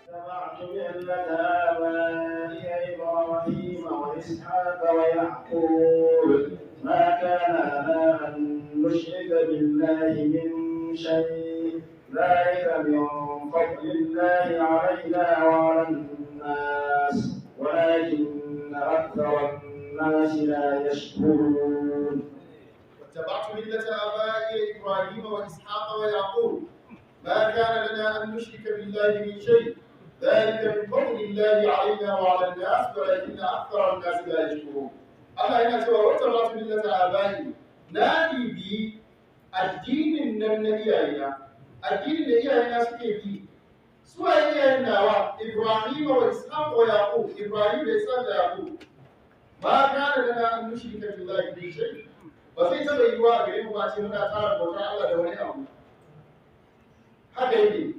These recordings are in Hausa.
اتبعت ملة آبائي إبراهيم وإسحاق ويعقوب ما كان لنا أن نشرك بالله من شيء ذلك من فضل الله علينا وعلى الناس ولكن أكثر الناس لا يشكرون. واتبعت ملة آبائي إبراهيم وإسحاق ويعقوب ما كان لنا أن نشرك بالله من شيء ذلك من فضل الله علينا وعلى الناس ولكن أكثر الناس لا يشكرون. Allah yana cewa wattaba'tu millata abai, na bibi addinin nan na iyayena, addinin da iyayena suke bi. Su waye iyayen nawa? Ibrahim wa Ishaq wa Yaqub, Ibrahim da Ishaq da Yaqub. Ma kana lana an nushrika billahi min shay, ba zai taɓa yiwuwa a gare mu ba ce muna tara bautar Allah da wani abu. Haka yake.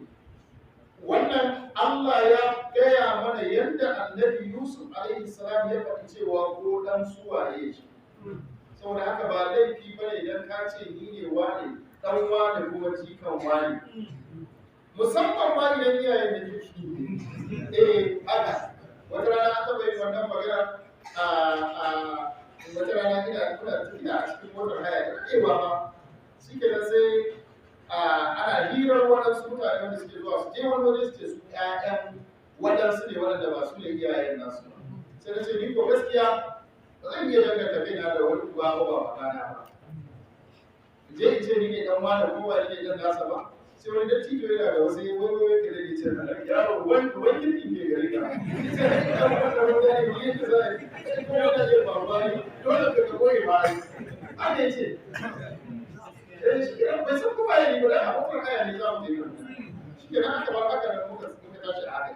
Wannan Allah ya gaya mana yadda Annabi Yusuf alaihi salam ya faɗi cewa ko ɗan suwaye shi. Saboda haka ba laifi bane idan ka ce ni ne wane, ɗan wane kuma jikan wane. Musamman ma idan iyayen da kirki ne. Eh, haka. Wata rana an taɓa yin wannan magana a wata rana ina kuna tafiya a cikin motar haya da ɗewa ma. Shi kenan sai ana hirar waɗansu mutane wanda suke zuwa su je wani waje su ce su ƴaƴan waɗansu ne waɗanda ba su ne iyayen nasu ba. Sai na ce ni ko gaskiya ba zan iya danganta kaina da wani uba ba ba babana ba. In je in ce ni ne ɗan wane ko ba ni ne ɗan nasa ba. Sai wani dattijo yana da wasu wai wai wai kare ne ce na yaro wani wani kirkin ke gare ka. Ce na ina wanda wanda ne ni yadda za a yi ko wanda zai faruwa ne dole ka ka koyi ma ai. Haka ya ce. Eh, shi kenan bai san kuma ya yi ba, dan abokan haya ne za mu je nan. Shi kenan aka bar haka nan muka tashi a haka.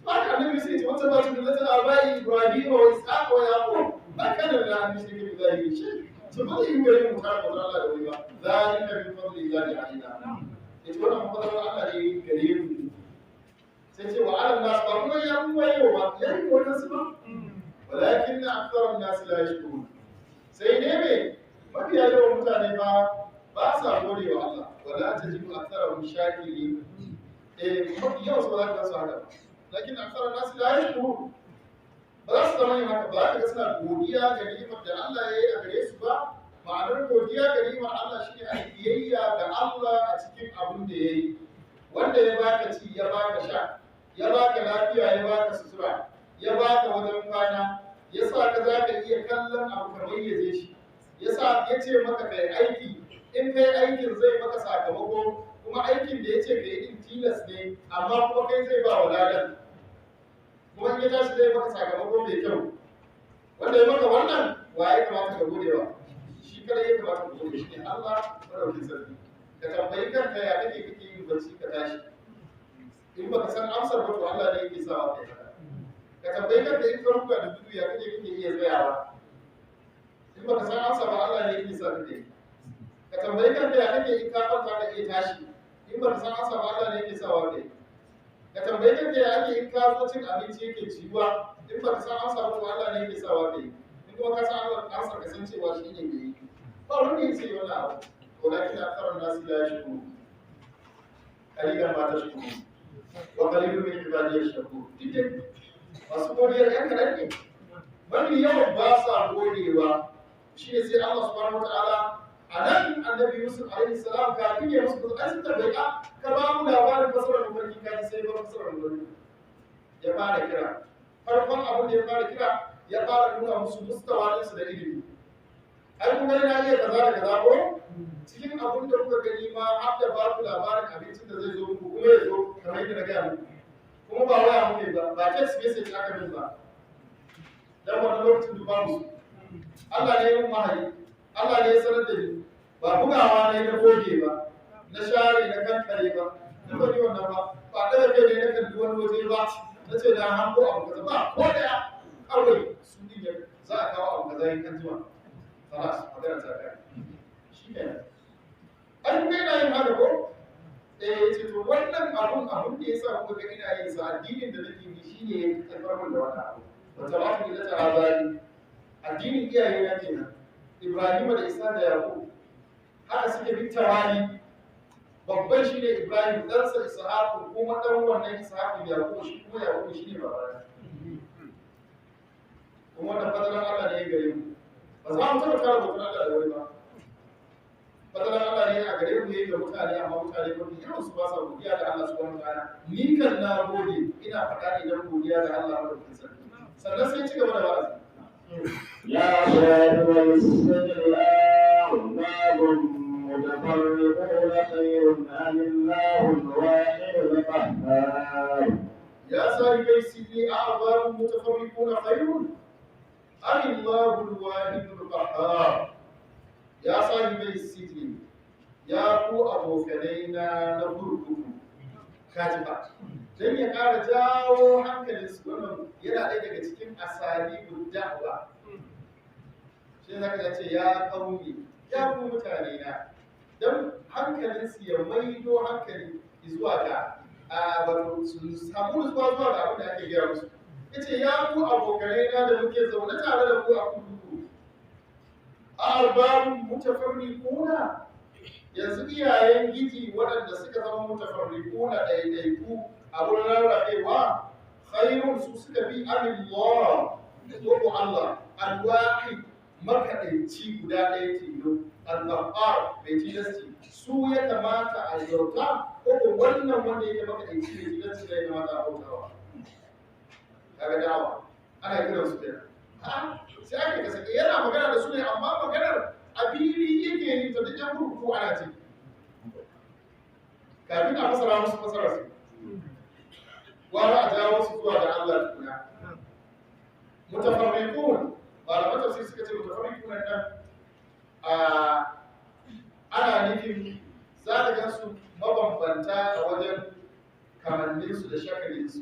Haka Annabi sai ce wata batu millata abai Ibrahim wa Ishaq wa Yaqub ma kana lana an nushrika billahi min shay. To ba zai yi gare mu tara bautar Allah da wani ba. Zalika min fadlillahi alaina. Yace wannan fadlan Allah ne gare mu. Sai ce wa ala nas, ba kuma ya kuma yau ba, ya yi wannan su ba. Walakin akthara an-nas la yashkurun. Sai dai me mafiya yawan mutane ba ba sa gode wa Allah. Wala tajidu aktharahum shakirin. Eh, mafi yawan su ba za ka gansu haka ba. Lakin akthara an-nas la yashkurun. Ba za su zama yin haka ba, za ka ga suna godiya ga ni'imar da Allah ya yi a gare su ba. Ma'anar godiya ga ni'imar Allah shine a yi biyayya ga Allah a cikin abin da ya yi. Wanda ya baka ci, ya baka sha, ya baka lafiya, ya baka sutura, ya baka wajen kwana, ya sa ka za ka iya kallon abu kamar ya je shi, ya sa ya ce maka kai aiki, in kai aikin zai maka sakamako, kuma aikin da ya ce ka yi din tilas ne, amma kuma kai zai ba wa ladan. Kuma in ya tashi zai maka sakamako mai kyau. Wanda ya maka wannan, wa ya kamata ka gode wa? Shi kadai ya kamata ka gode, shi ne Allah madaukakin sarki. Ka tambayi kanka ya kake kake yin barci ka tashi. In baka san amsar ba to Allah ne yake sawa kai haka. Ka tambayi kanka in ka ruga da gudu ya kake kake iya tsayawa. In baka san amsa ba Allah ne yake sa kake. Ka tambayi kanka ya kake in ka kwanta ka iya tashi. In baka san amsa ba Allah ne yake sawa kai. Ka tambayi kanka ya ake in ka zo cin abinci yake ciwa. In baka san amsa ba to Allah ne yake sawa kai. In kuma ka san amsar ka san cewa shi ne mai yi. Ba wanda ya ce wani abu. Walakin akthara an-nasi la yashkurun. Qalilan ma tashkurun. Wa qalilun min ibadiy ash-shakur. Duk dai masu godiyar ƴan kaɗan ne. Mafi yawan ba sa godewa. Shi ne sai Allah subhanahu wa ta'ala a nan Annabi Yusuf alaihi salam kafin ya musu ai sun tambayi a ka ba mu labarin fasarar mafarki ka ji sai ba fasarar mafarki. Ya fara kira. Farkon abin da ya fara kira ya fara nuna musu mustawa ɗinsu da ilimi. Ai kun gani na iya kaza da kaza ko? Cikin abin da kuka gani ma har da ba ku labarin abincin da zai zo muku kuma ya zo kamar yadda na gaya muku. Kuma ba waya muke ba, ba text message aka min ba. Dan wannan lokacin duk babu su. Allah ne ya mun wahayi, Allah ne ya sanar da ni. Ba bugawa na yi na goge ba, na share na kankare ba, na bari wannan ba, ba ɗaga kai ne na kalli wani waje ba, na ce na hango abu kaza ba ko ɗaya. Kawai su ɗin ya za a kawo abu kaza in an jima. Salas, magana ta kare. Shi kenan. Ai kun ga ina yin haka ko? Eh, ce to wannan abun abun da yasa kuka ga ina yin sa addinin da nake yi shine ya haifar min da wannan abu. Wata ba ku da ta addinin iyaye na kenan. Ibrahim da Isa da Yaqub. Haka suke bi tawali. Babban shi ne Ibrahim, ɗansa Ishaku, kuma ɗan wannan Ishaku Yakubu, shi kuma Yakubu shi ne babana. Kuma wannan fadalan Allah ne ya gare mu. Ba za mu taɓa tara bautar Allah da wani ba. Fadalan Allah ne a gare mu yayi ga mutane, amma mutane mafi yawan su ba sa godiya ga Allah subhanahu wataala. Ni kan na gode, ina faɗa ne don godiya ga Allah madaukakin sarki. Sannan sai ci gaba da wa'azi. يا صاحبي السجن أأرباب متفرقون خير أم الله الواحد القهار يا صاحبي السجن أأرباب متفرقون خير أم الله الواحد القهار. Ya sahibai sijini, ya ku abokanai na kurkuku, kaji ba don ya ƙara jawo hankalin su. Wannan yana ɗaya daga cikin asalibu da'wa. Shi ne zaka ce ya ƙauni, ya ku mutane na, don hankalin su ya maido hankali zuwa ga a wato su samu nutsuwa zuwa ga abin da ake gaya musu. Yace ya ku abokanai na da muke zaune tare da ku a kurkuku, arbabun mutafarriquna, yanzu iyayen giji waɗanda suka zama mutafarriquna ɗaiɗaiku abun rarrabewa, khairun su suka bi amillah ko Allah alwahid makaɗaici guda ɗaya tilo al-qahhar mai tilasti, su ya kamata a yauta ko wannan wanda yake makaɗaici mai tilasti ya kamata a bautawa. Kaga dawa ana kiransu kenan. Sai aka kasa yana magana da su ne, amma maganar a fili yake yi ta duk yan kurkuku ana ce kafin a fasara musu fasara su gwara a jawo su zuwa ga Allah tukuna. Mutafarriqun, malaman tafsir suka ce mutafarriqun nan ana nufin za ka gan su mabambanta a wajen kamanninsu da shakalinsu.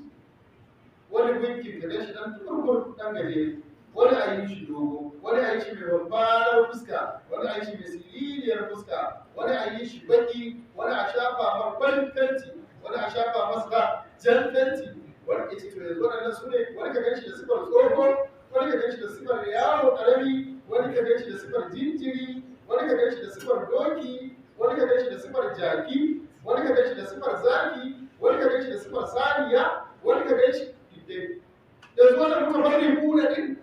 Wani gunkin ka gan shi dan turkur dan gajere, wani a yi shi dogo, wani a yi shi mai babbar fuska, wani a yi shi mai siririyar fuska, wani a yi shi baki, wani a shafa mar farin fenti, wani a shafa masa jan fenti, wani ya ce to yanzu waɗannan su ne. Wani ka gan shi da sifar tsoho, wani ka gan shi da sifar yaro ƙarami, wani ka gan shi da sifar jinjiri, wani ka gan shi da sifar doki, wani ka gan shi da sifar jaki, wani ka gan shi da sifar zaki, wani ka gan shi da sifar saniya, wani ka gan shi yanzu wannan muka bari kuna din.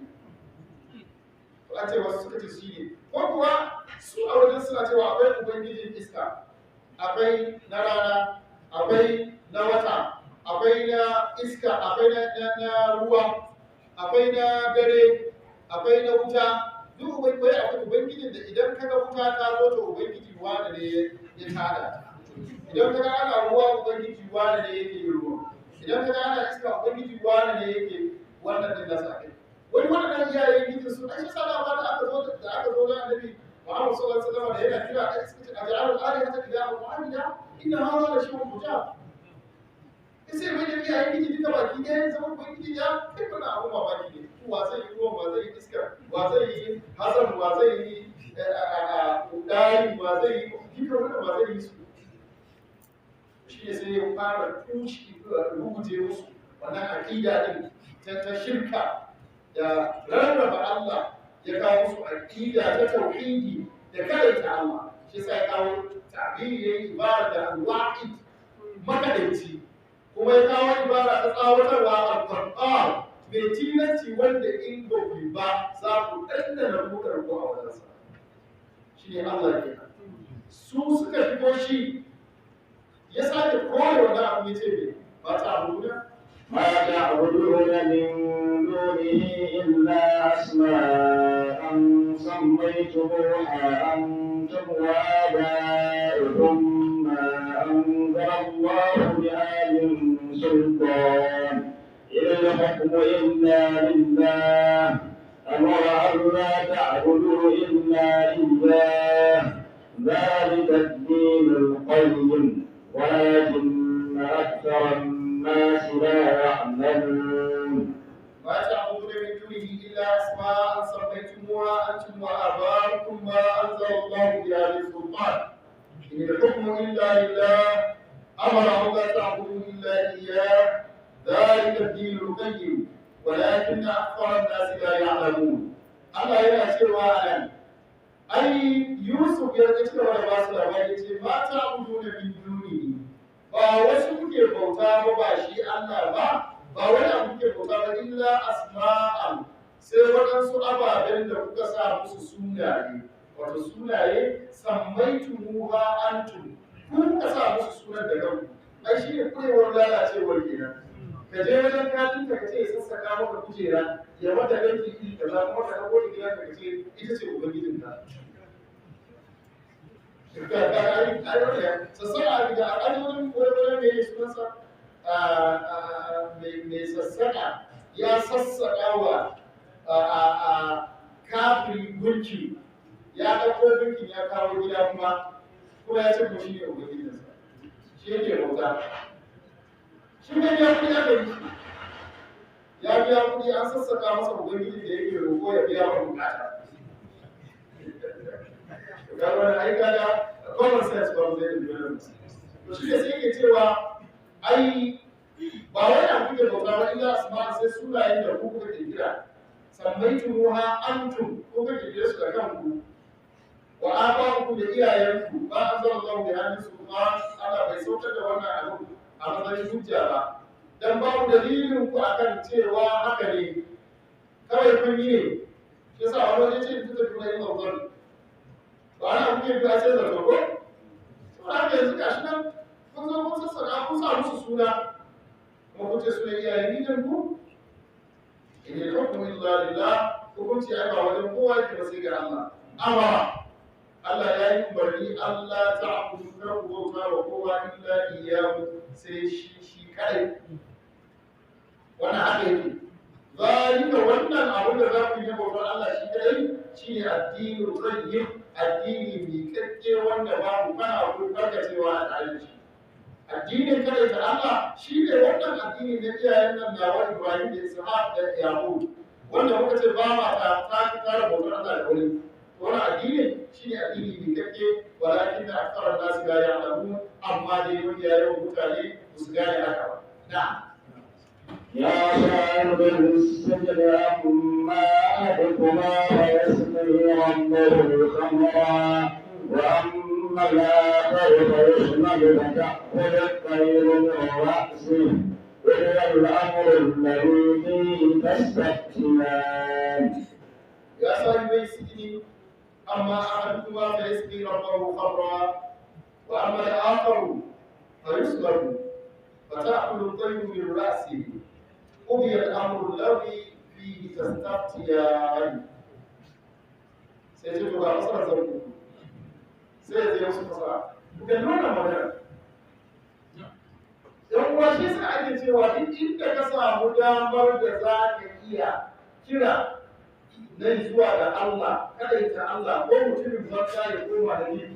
A ce wasu suka ce shi ne, ko kuwa su a wajen suna cewa akwai ubangijin iska, akwai na rana, akwai na wata, akwai na iska, akwai na ruwa, akwai na dare, akwai na wuta. Duk akwai ubangijin da idan kaga wuta ta zo to ubangiji wani ne ya tada ta. Idan kaga ana ruwa ubangiji wani ne yake yin ruwa. Idan kaga ana iska ubangiji wani ne yake wannan din nasa kai. Wani wannan iyayen gijin su ai shi sana ma da aka zo da Annabi Muhammad sallallahu alaihi wasallam da yana kira ai suka ce aj'alul alihata ilahan wahida inna hadha la shay'un ujab. Sai mai da iyayen giji duka baki ɗaya zama ubangiji ya kai wannan abu mamaki ne. Wa zai yi ruwan, wa zai yi iska, wa zai yi hazan, wa zai yi ɗari, wa zai yi duka wannan, wa zai yi su. Shi ne sai ya fara tushe ruguje musu wannan aƙida ɗin ta shirka da rarraba Allah, ya kawo musu aƙida ta tauhidi da karaita Allah. Shi yasa ya kawo ta'biri yayi ibara da al-wahid makadaici, kuma ya kawo ibara ta tsawatarwa al-qur'an mai tilanci wanda in ba ku ba za ku ɗanɗana kukar ku a wajensa. Shi ne Allah kenan. Su suka fito shi ya sake kore wannan abu ya ce me ba ta abu guda. ما تعبدون من دونه إلا أسماء سميتموها أنتم وآباؤكم ما أنزل الله بها من سلطان إن الحكم إلا لله أمر ألا تعبدوا إلا إياه ذلك الدين القيم ولكن أكثر الناس لا يعلمون. ما تعبدون من دونه إلا أسماء سميتموها أنتم وآباؤكم ما أنزل الله بها من سلطان إن الحكم إلا لله أمر ألا تعبدوا إلا إياه ذلك الدين القيم ولكن أكثر الناس لا يعلمون. Allah yana cewa a nan, ai Yusuf ya ci gaba da ba su labari ce ma ta'buduna min dunihi Ba wasu kuke bauta ba, ba shi Allah ba, ba wani abu kuke bauta ba illa asma'an, sai waɗansu ababen da kuka sa musu sunaye, wato sunaye sammaitumuha antum, ku kuka sa musu sunan da kanku. Ai shi ne kurewar lalacewar kenan. Ka je wajen kafinta ka ce ya sassaka maka kujera, ya mata ganki iri kaza, kuma ka ɗauko ta gidanka ka ce ita ce ubangijinka. Sassaka a gida, a wajen wani mai sunansa mai sassaka ya sassaka wa kafin gunki, ya ɗauko gunkin ya kawo gida, kuma ya ce kuma shi ne ubangijinsa, shi yake bauta. Shi ne biya kuɗi aka yi shi, ya biya kuɗi an sassaka masa ubangiji da yake roƙo ya biya wa bukata. Ga wani ai kaga common sense ba zai yi wannan. To shi ne sai yake cewa ai ba wani abu kuke bauta ba illa asma, sai sunayen da ku kuka kirkira, sammaitumuha antum, ku kuka kirkire su da kanku, wa aba'ukum, da iyayenku, ba anzalallahu biha min sultan, Allah bai saukar da wannan abu a matsayin hujja ba, dan babu dalilin ku akan cewa haka ne, kawai kun yi ne. Shi yasa wani waje ce ta tafi yin zanzan ba ana kuke biya sai zarga ko. Saboda haka yanzu gashi nan kun zo kun sassaka, kun sa musu suna, kuma kun ce suna iyayen gidan ku. In al-hukmu illa lillah, hukunci ai ba wajen kowa yake ba sai ga Allah. Amma Allah ya yi umarni Allah ta'budu, kar ku bauta wa kowa illa iyyahu, sai shi shi kai. Wannan haka yake. Zalika, wannan abin da za ku yi bautar Allah shi kai shine addinul qayyim, addini miƙaƙƙe wanda babu kana ku karkacewa a tare da shi. Addinin kada ta Allah shi ne wannan addini na iyayen nan nawa Ibrahim da Ishaq da Yaqub, wanda muka ce ba ma ta tara bautar Allah da wani. Wannan addinin shi ne addini miƙaƙƙe, walakin da aksarar nasu la ya'lamun, amma dai mafiya yawan mutane ba su gane haka ba. Na'am. يا صاحبي السجن أما أحدكما فيسقي ربه خمرا، وأما الآخر فيصلب فتأكل الطير من رأسه، قضي الأمر الذي فيه تستفتيان. يا صاحبي السجن أما أحدكما فيسقي ربه خمرا، وأما الآخر فيصلب فتأكل الطير من رأسه، قضي الأمر الذي فيه تستفتيان. Sai ce to ga fasara zan muku. Sai ya je wasu fasara. Ku kalli wannan magana. Yan uwa, shi yasa ake cewa duk inda ka samu damar da za ka iya kira na zuwa ga Allah, kaɗaita Allah, ko mutumin banza ya koma da ni,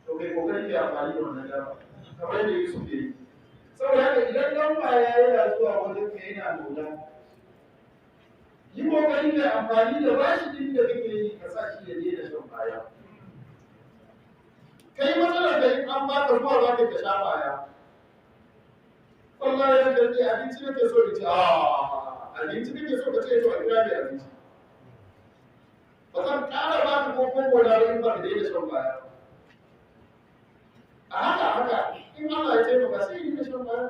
to kai kokari ka amfani da wannan dama, kamar yadda Yusuf ya yi. Saboda haka idan ɗan kwaya yana zuwa wajen ka yana nuna, yi kokari ka amfani da bashi din da kake yi ka sa shi ya daina shan kwaya. Kai matsalar da in an baka zuwa za ka sha kwaya. Wallahi ya karɓi abinci nake so in ci, a abinci kake so ka ce, to a kira mai abinci. Ba zan ƙara ba ka ko kobo na ba in ba ka daina shan kwaya. A haka haka in Allah ya taimaka sai yi shan kwaya.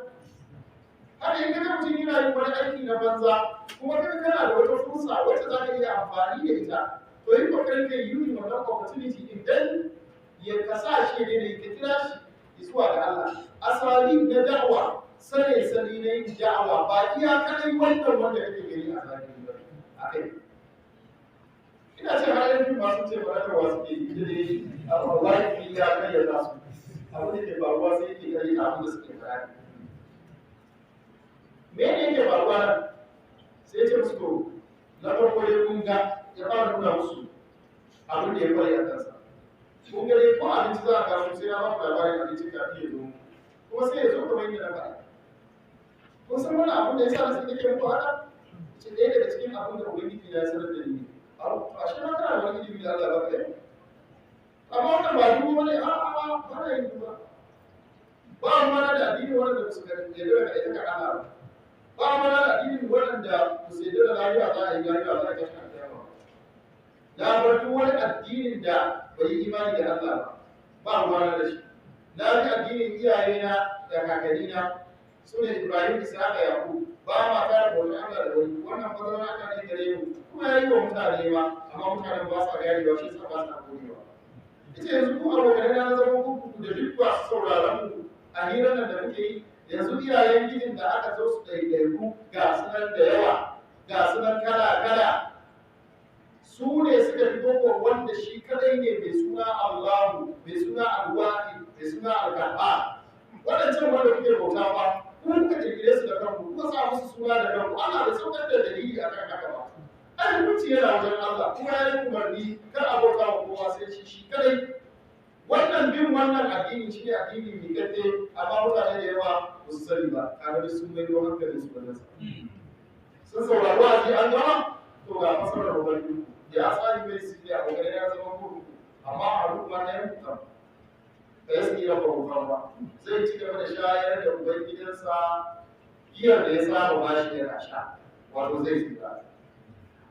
Haka in kaga mutum yana yin wani aiki na banza, kuma kaga kana da wata fursa wacce za ka iya amfani da ita, to yi kokarin ka yi wannan opportunity din dan ya kasa shi ne ka kira shi zuwa ga Allah. Asali na da'awa, sane sani na yin da'awa ba iya kadai wannan wanda kake gani a zahiri ba. Akai ina ce har yanzu masu ce farakarwa suke yi da dai wallahi ya kayyata su, abin da ke faruwa sai yake gani abin da suke fara. Me ne yake faruwa nan? Sai ce musu to na farko dai kun ga ya fara nuna musu abin da ya kware a kansa. Kun ga dai ko abinci za a kawo sai na ba ku labarin abincin kafin ya zo, kuma sai ya zo kamar yadda na faɗa. Kun san wani abin da ya sa na sai nake muku haka? Ce ɗaya daga cikin abin da ubangiji ya sanar da ni. A shi ma kana da wani ilimi da Allah ba ka yi, amma wannan ba dubu bane. A a ba na yin duba, ba ruwana da addini wanda su yarda da ita ka Allah ba, ba ruwana da addini wanda su yarda da lahira za a yi lahira za a kashe alƙiyama. Na bar duk wani addinin da bai yi imani da Allah ba, ba ruwana da shi. Na bi addinin iyayena da kakannina, su ne Ibrahim, Isaka, Yaqub. Ba ma tare da wani Allah da wani. Wannan fadalar Allah ne gare mu, kuma ya yi wa mutane ma, amma mutanen ba sa ganewa, shi yasa ba sa godewa. Ita yanzu ku abokanai na zama kurkuku da duk masu sauraron mu a hirar nan da muke yi yanzu, iyayen gidan da aka zo su ɗaiɗaiku, ga su nan da yawa, ga su nan kala-kala, su ne suka fi koko wanda shi kadai ne mai suna Allahu, mai suna Alwahid, mai suna Al-Qahhar? Waɗancan wanda kuke bauta ba, ku kuka kirkire su da kanku, kuka sa musu suna da kanku. Allah bai saukar da dalili akan haka ba. Ai hukunci yana wajen Allah, kuma ya yi umarni kar a bauta wa kowa sai shi shi kadai. Wannan bin wannan addini shi ne addini mai gadde, amma mutane da yawa ba su sani ba. Kaga duk sun maido hankalin su wajen sa, sun saurari wa'azi an gama. To ga fasarar mafarkin ya tsari mai su ne, abokanai ya zama kurkuku, amma a rukuma na yan kukan da ya tsira ba kukan ba, zai ci gaba da shayar da ubangidansa giyar da ya saba bashi yana sha, wato zai tsira.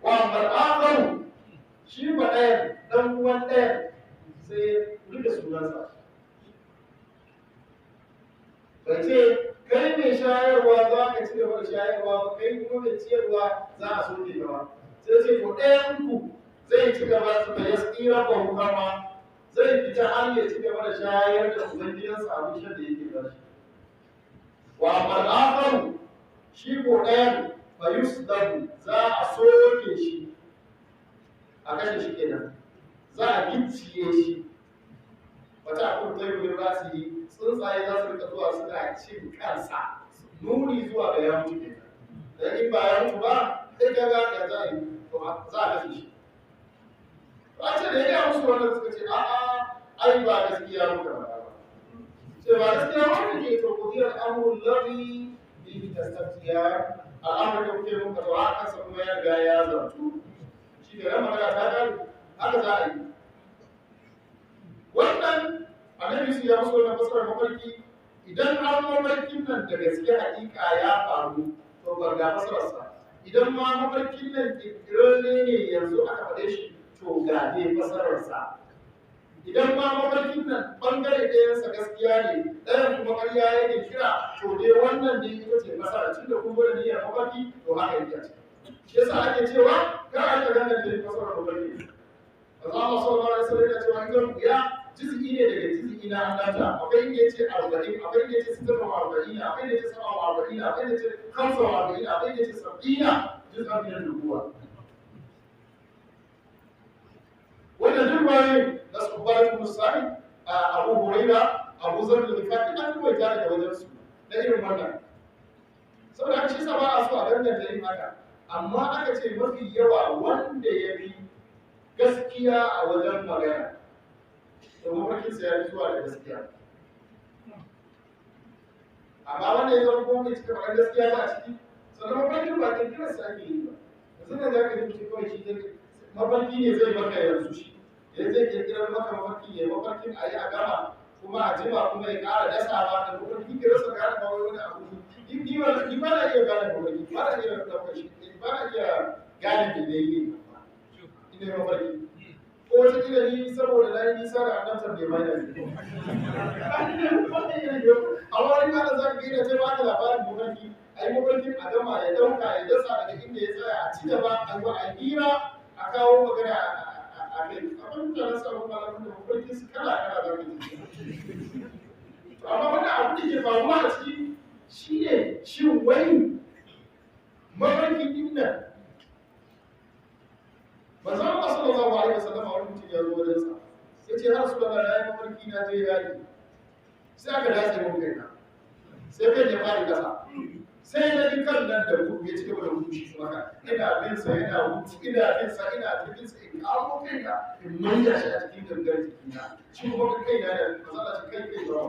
Wa amma akharu, shi ba ɗayan, ɗan uwan ɗayan, sai ya rike sunansa. Bai ce kai mai shayarwa za ka ci gaba da shayarwa ba, kai kuma mai ciyarwa za a soke ka ba. Sai ce to ɗayan ku zai ci gaba da ya tsira ba hukama, zai fita har ya ci gaba da shayar da ubangidansa abin shan da yake ba shi. Wa amma akharu, shi ko ɗayan, fa yusdabu, za a soke shi, a kashe shi kenan, za a gicciye shi. Wata akun tsayo min rasihi, tsuntsaye za su rika zuwa suna cin kansa, nuni zuwa ga ya mutu kenan. Dan in ba ya mutu ba, sai kaga ya za a yi, to za a kashe shi. To an ce da ya gaya musu wannan, suka ce a'a, ai ba gaskiya muka faɗa ba. Ce ba gaskiya wannan ke, to qudiyal amru alladhi bihi tastaftiyan, al'amarin da kuke muka to a kansa kuma ya riga ya zartu. Shi ke nan, magana ta kare, haka za a yi. Wannan annabi su ya musu wannan fasarar mafarki. Idan har mafarkin nan da gaske hakika ya faru, to ba ga fasararsa. Idan ma mafarkin nan kirkirarre ne yanzu aka faɗe shi, to ga dai fasararsa. Idan ma mafarkin nan bangare ɗayansa gaskiya ne, ɗayan kuma ƙarya yake kira, to dai wannan ne ita ce fasara. Tun da kun gwada niyyar mafarki, to haka yake a ciki. Shi yasa ake cewa kar a rika danganta yin fasarar mafarki. Manzo Allah sallallahu alaihi wasallam yana cewa idan ya juz'i ne daga juz'i na annabta, akwai inda yace 40, akwai inda yace 46, akwai inda yace 47, akwai inda yace 45, akwai inda yace 70 juz'an min an-nubuwa. Wannan duk bayan na su Ubayd ibn Sa'id, Abu Huraira, Abu Zar al-Ghifari, an ruwaita daga wajen su na irin wannan. Saboda haka shi yasa ba a so a danganta yin haka, amma aka ce mafi yawa wanda ya fi gaskiya a wajen magana, to mafarkinsa ya fi zuwa da gaskiya. Amma wanda ya zama kuma mai cika faɗar gaskiya ba a ciki, sannan mafarkin ba kirkirarsa ake yi ba. Yanzu da za ka ji mutum kawai shi zai mafarki ne zai maka yanzu, shi ya zai kirkirar maka mafarki, ya mafarkin a yi a gama, kuma a jima kuma ya ƙara dasawa da mafarki ka rasa gane ma wai wani abu. Ni ba na iya gane mafarki, ba na iya ɗaukar shi, ba na iya gane me ne yi ina mafarki. Ko wata kila ni saboda na yi nisa da annabtar bai mai da ni. Amma wani ma da za ka gina ce ba ka labarin mafarki, a yi mafarkin a gama, ya ɗauka ya dasa daga inda ya tsaya, a ci gaba, a yi a hira, a kawo magana a kai. Akwai mutanen sabon malamin da mafarkin su kala kala za ka ji. Amma wannan abu da ke faruwa a ciki shine, shin wai mafarkin din nan, manzo Allah sallallahu alaihi wasallam, wani mutum ya zo wajen sa ya ce, "Ya Rasulullah, na yi mafarki na je yaki, sai aka dace mun kaina, sai kai ya fara kasa, sai na ji kan nan da gudu ya ci gaba da gudu." Shi kuma ina bin sa yana gudu, ina bin sa, ina bin sa, in kawo kaina in maida shi a cikin gangar jikina, shi kuma kaina da manzo Allah ce kai kai ba.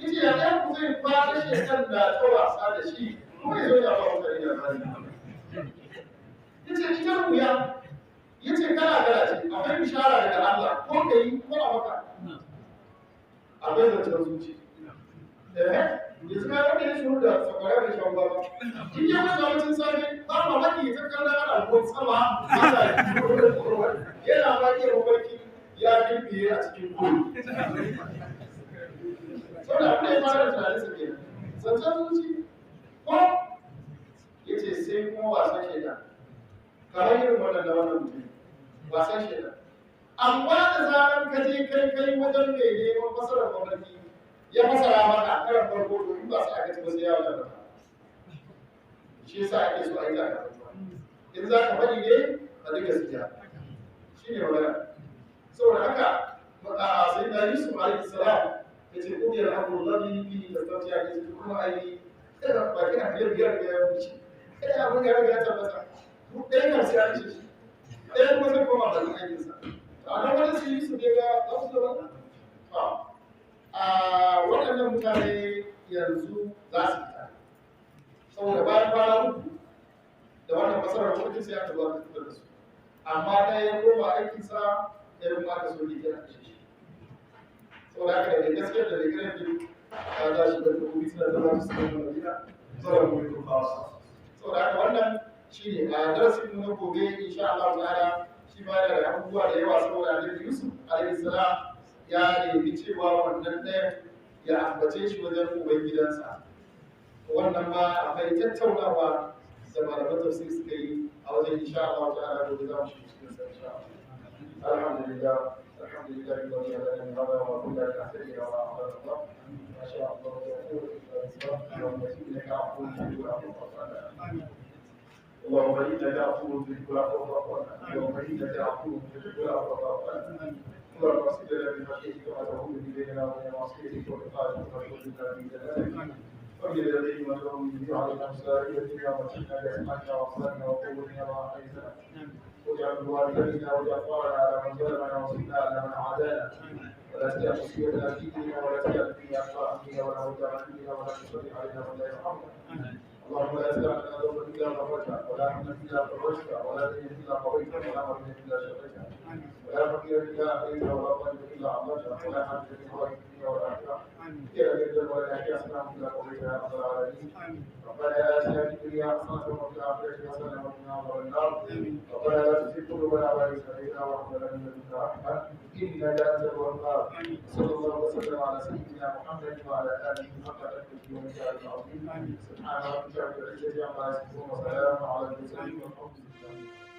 Yace ya ɗan ku zai fara shekan da ta wasa da shi, kuma ya zo ya ba mutane da bani. Yace ita ruya, yace kala kala ce. Akwai bishara daga Allah, ko ka yi ko a maka. Akwai zancen zuci. Eh, yanzu ka wanda ya shuru da sakwara bai shan ruwa ba, in ya masa abincin safe, ba mamaki ya ta kallon ana ruwan sama, ana yana ma iya mafarki. ya kirbiye a cikin kuri. Saboda abin da ya fara tunanin sa kenan. Zancen zuci ko ya ce sai kuma wasan shaidan. Kamar irin wannan da wannan mutum wasan shaidan. Amma da zaran ka je kai kai wajen mai neman fasarar mafarki ya fasara maka a karan farko to in ba sai aka ci ba sai ya wuce maka. Shi yasa ake so a yi zaka. In za ka faɗi ne a duk gaskiya. Shi ne magana. Saboda haka sai na Yusuf alaihi salam ya ce kuma ya rabu ladhi fi tastati'a ya ce kuma ai ba kina biyar biyar da ya wuce. Kai abin ya riga ya tabbata. Ɗaya kan sai an ce shi. Ɗaya kuma sai koma bakin aikinsa. A nan wani sai Yusuf ya ga za su da wannan? A waɗannan mutane yanzu za su fita. Saboda bayan kwana uku da wannan fasarar mulkin sai aka zo aka fitar da su. Amma ɗaya ya koma aikinsa ɗaya kuma aka so ne ya kashe shi. Saboda haka da mai gaskiyar da mai ƙarfi ta tashi da kuma suna zama su suka Madina zuwa mulkin fasa. Saboda haka wannan shi ne a darasin mu na gobe insha Allah ta'ala shi ma yana da abubuwa da yawa saboda Annabi Yusuf alaihi salam ya nemi cewa wannan ɗayan ya ambace shi wajen ubangidansa. Wannan ma akwai tattaunawa da malaman tafsir suka yi a wajen insha Allah ta'ala gobe za mu shiga cikin sa insha Allah. Alhamdulillah alhamdulillah alladhi hadana li hadha wa kunna linahtadiya wa ma hadana Allah. Ma sha Allah la quwwata illa billah. Allahumma innaka afuwwun tuhibbul afwa fa'fu anna. اللهم انك عفو تحب العفو فاعف عنا. اللهم انك عفو تحب العفو فاعف عنا. اللهم اغفر لنا من خشيتك ما تحول به بيننا وبين معصيتك ومن طاعتك ما تبلغنا به جنتك ومن اليقين ما تهون به علينا مصائب الدنيا ومتعنا باسمائنا وابصارنا وقوتنا ما احييتنا واجعل الوارث منا واجعل ثارنا على من ظلمنا وانصرنا على من عادانا ولا تجعل مصيبتنا في ديننا ولا تجعل الدنيا اكبر همنا ولا مبلغ علمنا ولا تسلط علينا من لا يرحمنا. اللهم لا تدع لنا ذنبا الا غفرته ولا هما الا فرجته ولا دينا الا قضيته ولا مريضا الا شفيته ولا فقيرا الا اغنيته ولا طالبا الا اعطيته ولا حاجه من حوائج الدنيا والاخره يا ذا ولا حسنه الا قضيتها يا رب العالمين. ربنا اتنا في الدنيا حسنه وفي الاخره حسنه وقنا عذاب النار. ربنا لا تزغ قلوبنا بعد إذ هديتنا وهب لنا من لدنك رحمه انك انت الوهاب. صلى الله وسلم على سيدنا محمد وعلى اله حق قدره ومقداره العظيم. سبحان ربك رب العزه عما يصفون وسلام على المرسلين والحمد لله.